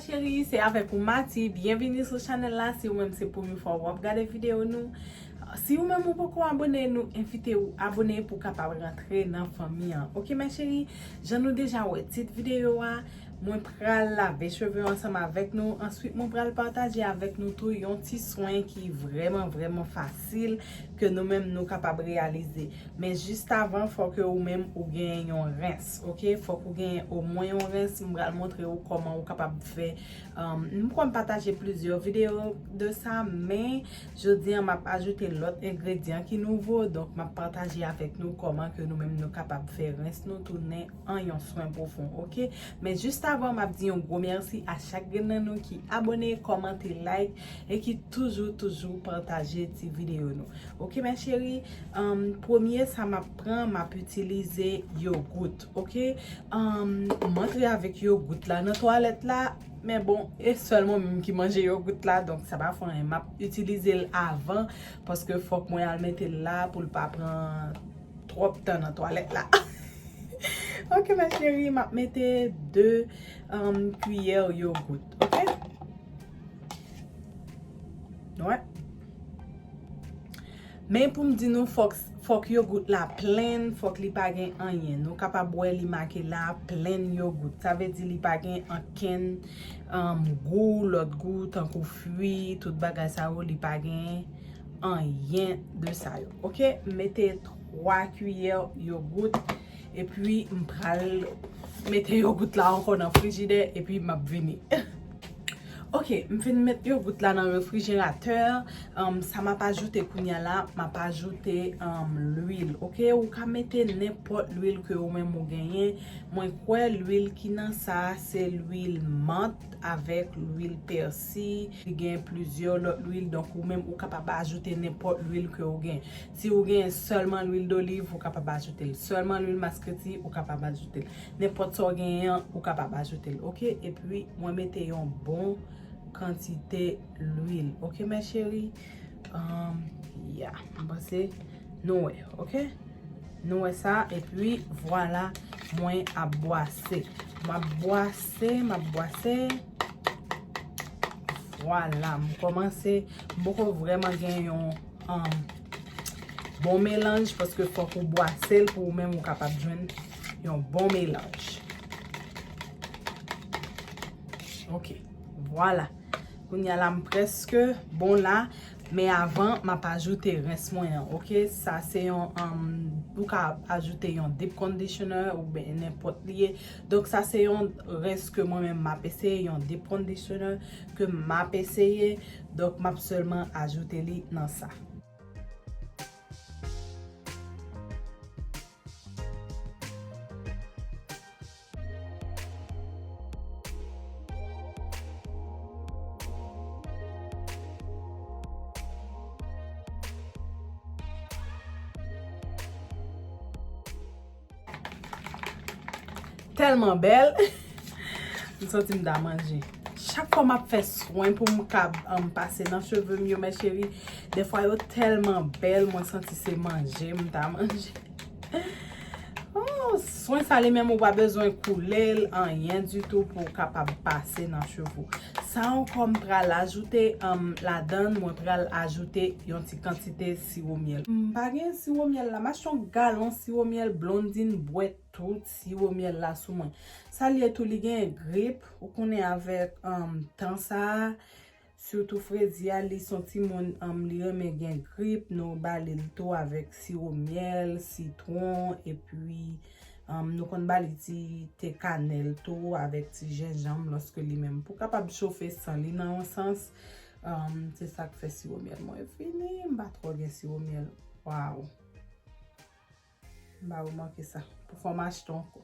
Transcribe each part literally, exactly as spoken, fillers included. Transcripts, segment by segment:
Cheri, se avèk ou Mati. Byenvini sou chanèl la. Si ou menm se premye fwa w ap gade videyo nou, si ou menm ou poko abone, nou envite ou abone pou w kapab rantre nan fanmi an. Oke, ma chérie, jan nou deja wè tit videyo a, mwen pral lave cheve ansanm avèk nou. Answit, mwen pral pataje avèk nou tou yon ti swen ki vrèman, vrèman fasil ke nou menm nou kapab reyalize. Men jis avan, fòk ou menm ou gen yon rens, oke? Fòk ou gen omwen yon rens. M pral montre ou kòman ou kapab fè. Um, m konn pataje plizyè videyo de sa, men jodi an m ap ajoute lòt engredyan ki nouvo. Donk, m ap pataje avèk nou kòman ke nou menm nou kapab fè rens nou tounen an yon swen pwofon, oke? Men jis avan, m ap di yon gwo mèsi a chak grenn nan nou ki abone, kòmante, like e ki toujou, toujou pataje ti videyo nou. Oke, ma chérie, um, premye sa m ap pran, m ap itilize yogout, oke? Um, m antre avèk yogout la nan twalèt la, men bon, e sèl mwen menm ki manje yogout la, donk sa pa fè anyen. M ap itilize l avan, paske fòk mwen al mete l la pou l pa pran twòp tan nan twalèt la. Oke, ma chérie, m ap mete de, um, kiyè yogout, oke? Wè. Men pou m di nou, fòk, fòk yogout la plenn, fòk li pa gen anyen. Nou kapab wè li make la, plenn yogout. Sa vle di li pa gen ankenn, um, gou, lòt gou, tankou fwi, tout bagay sa yo, li pa gen anyen de sa yo. Oke, m mete twa kiyè yogout, epi m pral mete yogout la ankò nan frijidè, epi m ap vini. Oke, m fin met yogout la nan refrijeratè. Um, sa m ap ajoute kounye a la, m ap ajoute, um, lwil. Oke, ou ka mete nenpòt lwil ke ou menm ou genyen. Mwen kwè lwil ki nan sa, se lwil mant avèk lwil pèsi. Li gen plizyè lòt lwil, donk ou menm ou kapab ajoute nenpòt lwil ke ou gen. Si ou gen sèlman lwil doliv, ou kapab ajoute l. Sèlman lwil maskreti, ou kapab ajoute l. Nenpòt sa w genyen an, ou kapab ajoute l, oke? Epi, mwen mete yon bon kantite lwil, oke, ma chérie? Um, yeah, m panse nou wè, oke? Nou wè sa, epi, vwala, mwen ap bwase. M ap bwase, m ap bwase. Vwala, m kòmanse, m poko vrèman gen yon, um, bon melanj, paske fòk ou bwase l pou ou menm ou kapab jwenn yon bon melanj. Oke, vwala. Kounye a la, m prèske bon la, men avan, m ap ajoute rens mwen an, oke? Sa se yon, um, ou ka ajoute yon deep conditioner oubyen nenpòt li ye. Donk, sa se yon rens ke mwen menm m ap eseye, yon deep conditioner ke m ap eseye. Donk, m ap sèlman ajoute li nan sa. Tèlman bèl. M santi m ta manje. Chak fwa m ap fè swen pou m ka, um, pase nan cheve m yo, mes chéries, dèfwa yo tèlman bèl, mwen santi se manje m ta manje. Oh, swen sa li menm ou pa bezwen koule l, anyen ditou pou w kapab pase nan cheve w. Sa ankò m pral ajoute, um, ladann, mwen pral ajoute yon ti kantite siwo myèl. M pa gen siwo myèl la, m achte yon galon siwo myèl Blondine bwèt tout siwo myèl la sou mwen. Sa l ye tou, li gen grip, ou konnen avèk, um, tan sa a, sitou fredi a, li se yon timoun, um, li renmen gen grip, nou ba li l tou avèk siwo myèl, sitwon, epi, um, nou konn ba li ti te kanèl tou avèk ti jenjanm lòske li menm pou kapab chofe san li nan yon sans. Um, se sa k fè siwo myèl mwen fini, m pa twò gen siwo myèl. Waw! M pa remake sa. Pou fò m achte ankò.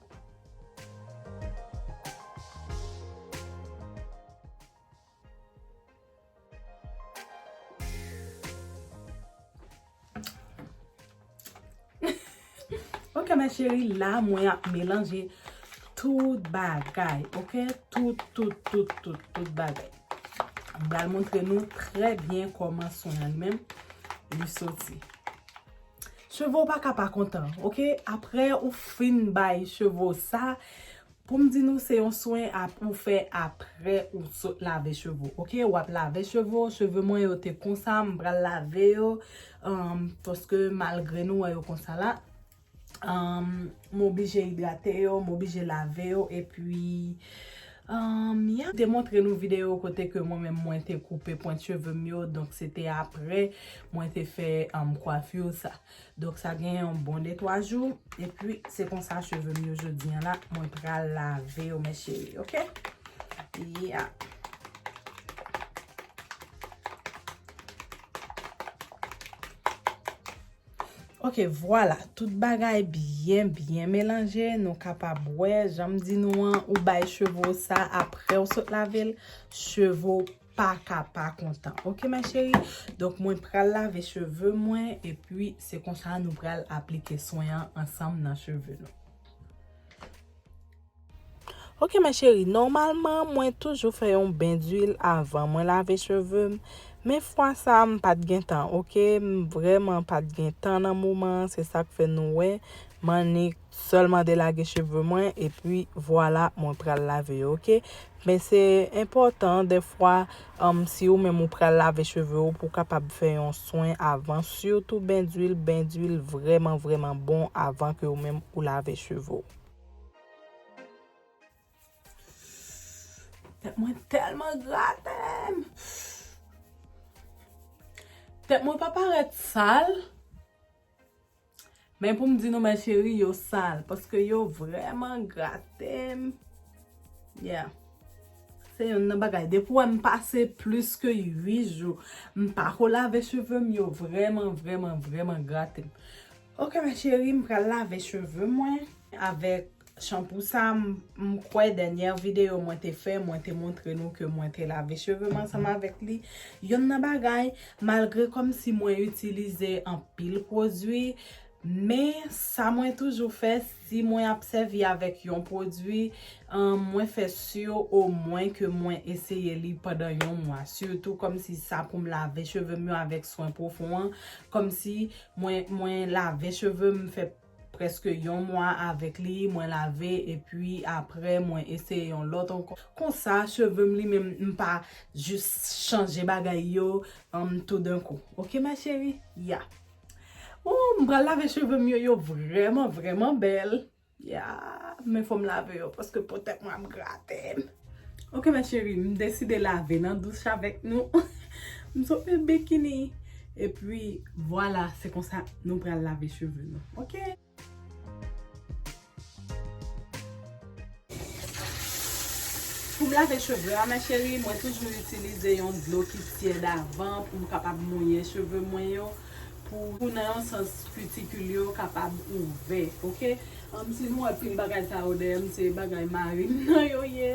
Ok, ma chérie, la, mwen ap melanje tout bagay, ok? Tout, tout, tout, tout, tout bagay. M pral montre nou trè byen kòman swen an li menm li soti. Cheve w pa ka pa kontan, ok? Apre ou fin bay cheve w sa, Pou m di nou, se yon swen ap ou fè apre ou sot lave cheve w, oke? W ap lave cheve w, cheve mwen yo te konsa, m pral lave yo, um, paske malgre nou wè yo konsa la, um, m oblije idrate yo, m oblije lave yo, epi, um, yeah. M te montre nou videyo kote ke mwen menm mwen te koupe pwent cheve m yo, donk se te apre mwen te fè, um, kwafi sa. Donk, sa gen yon bon de twa jou. Epi, se konsa cheve m yo jodi a la. Mwen pral lave yo, mes chéries, oke? Yeah. Oke, vwala. Tout bagay byen, byen melanje. Nou kapab wè, jan m di nou an, ou bay cheve w sa, apre w sot lave l, cheve w pa ka pa kontan. Oke, mes chéries? Donk, mwen pral lave cheve mwen, epi se konsa nou pral aplike swen an ansanm nan cheve nou. Oke, mes chéries, nòmalman, mwen toujou fè yon ben dwil avan mwen lave cheve m. Men fwa sa, m pa t gen tan, oke? M vrèman pa t gen tan nan moman an, se sa k fè nou wè m annik sèlman delage cheve mwen, epi vwala, mwen pral lave yo, oke? Men se enpòtan, dèfwa, um, si ou menm ou pral lave cheve w, pou w kapab fè yon swen avan, sitou ben dwil, ben dwil vrèman, vrèman bon avan ke ou menm ou lave cheve w. Tèt mwen tèlman grate m. Tèt mwen pa parèt sal. Men pou m di nou, mes chéries, yo sal, paske yo vrèman grate m. Yeah. Se youn nan bagay. Depi w wè m pase plis ke uit jou, m pa ko lave cheve m, yo vrèman, vrèman, vrèman grate m. Oke, mes chéries, m pral lave cheve mwen avèk chanpou sa, m, m kwè dènyè videyo mwen te fè, mwen te montre nou ke mwen te lave cheve m ansanm avèk li. Youn nan bagay, malgre kòmsi mwen itilize anpil pwodui, men sa mwen toujou fè, si mwen ap sèvi avèk yon pwodui, ahn, mwen fè si omwen ke mwen eseye li pandan yon mwa. Sitou kòmsi sa pou m lave cheve m yo avèk swen pwofon an, kòmsi mwen, mwen lave cheve m, fè prèske yon mwa avèk li, mwen lave, epi apre, mwen eseye yon lòt ankò. Konsa, cheve m li menm, m pa jis chanje bagay yo, um, toudenkou. Oke, mes chéries? Ya. Ou, m pral lave cheve m yo, yo vrèman, vrèman bèl. Ya, men fò m lave yo, paske po tèt mwen ap grate m. Oke, mes chéries, m deside lave nan douch avèk nou. M sot met bikini. Epi, vwala, se konsa nou pral lave cheve nou. Oke? Pou m lave cheve a, mes chéries, mwen toujou itilize yon dlo ki tyèd avan pou m kapab mouye cheve mwen yo. Pou, pou nan yon sans, kitikil yo kapab ouvè, oke? Ann, si nou wè pil bagay sa yo dèyè m, se bagay mari m nan yo ye.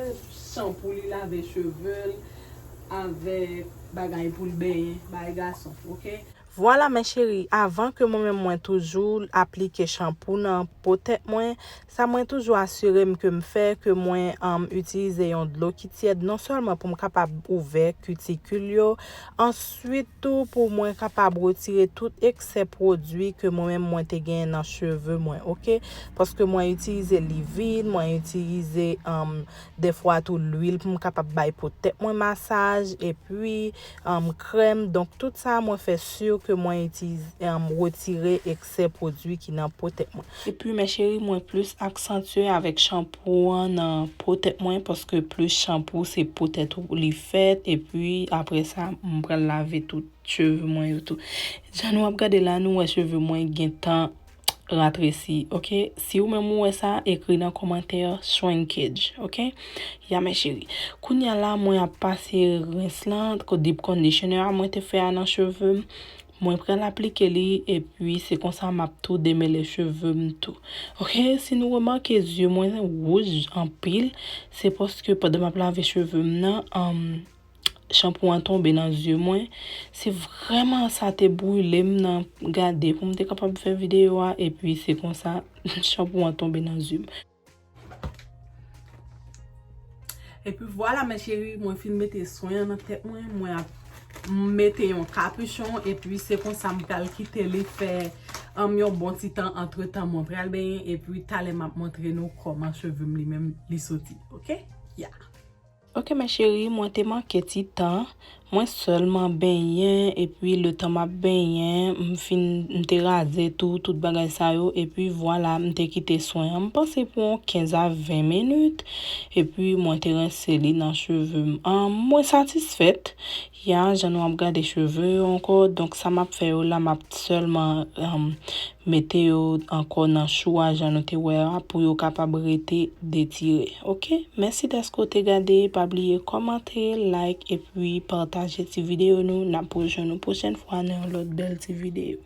Chanpou li lave cheve l avèk bagay pou l benyen, bagay gason, oke? Vwala, mes chéries, avan ke mwen menm mwen toujou aplike chanpou nan po tèt mwen, sa mwen toujou asire m ke m fè, ke mwen, um, itilize yon dlo ki tyèd, non sèlman pou m kapab ouvè kitikil yo, answit tou pou mwen kapab retire tout eksè pwodui ke mwen menm mwen te genyen nan cheve mwen, oke? Paske mwen itilize livin, mwen itilize, um, dèfwa tou lwil pou m kapab bay po tèt mwen masaj, epi, um, krèm. Donk, tout sa, mwen fè si ke mwen itilize, um, retire eksè pwodui ki nan po tèt mwen. Epi, mes chéries, mwen plis aksantye avèk chanpou an nan po tèt mwen, paske plis chanpou, se po tèt ou li fèt, epi apre sa, m pral lave tout cheve mwen yo tou. Jan nou ap gade la, nou wè cheve mwen gentan ratresi, oke? Si ou menm ou wè sa, ekri nan kòmantè shrinkage, oke? Ya, mes chéries. Kounye a la, mwen ap pase rens lan, ko deep conditioner a mwen te fè a nan cheve m. Mwen pral aplike li, epi se konsa m ap tou demele cheve m tou. Oke, si nou remake zye mwen wouj anpil, se paske pandan m ap lave cheve m nan, um, chanpou an tonbe nan zye mwen. Se vrèman sa te brile m nan gade pou m te kapab fè videyo a, epi se konsa chanpou an tonbe nan zye m. Epi vwala, mes chéries, mwen fin mete swen an nan tèt mwen, mwen ap mete yon kapichon, epi se konsa m pral kite li fè, Anm, yon bon ti tan antretan mwen pral benyen epi talè m ap montre nou kòman cheve m li menm li soti, oke? Ya. Ok, mes chéries, mwen te manke ti tan. Mwen sèlman benyen, epi letan m ap benyen, m fin, m te raze tou, tout bagay sa yo, epi vwala, m te kite swen an. M panse pou yon kenz a ven minit, epi mwen te rense li nan cheve m. Ahn, mwen satisfèt. Ya, jan nou ap gade cheve yo ankò, donk sa m ap fè yo la, m ap sèlman, ahn, mete yo ankò nan chou a, jan nou te wè a, pou yo kapab rete detire. Ok? Mèsi dèske w te gade. Pa bliye kòmante, like, epi pataje ti videyo nou. N ap rejwenn nou pwochèn fwa nan yon lòt bèl ti videyo.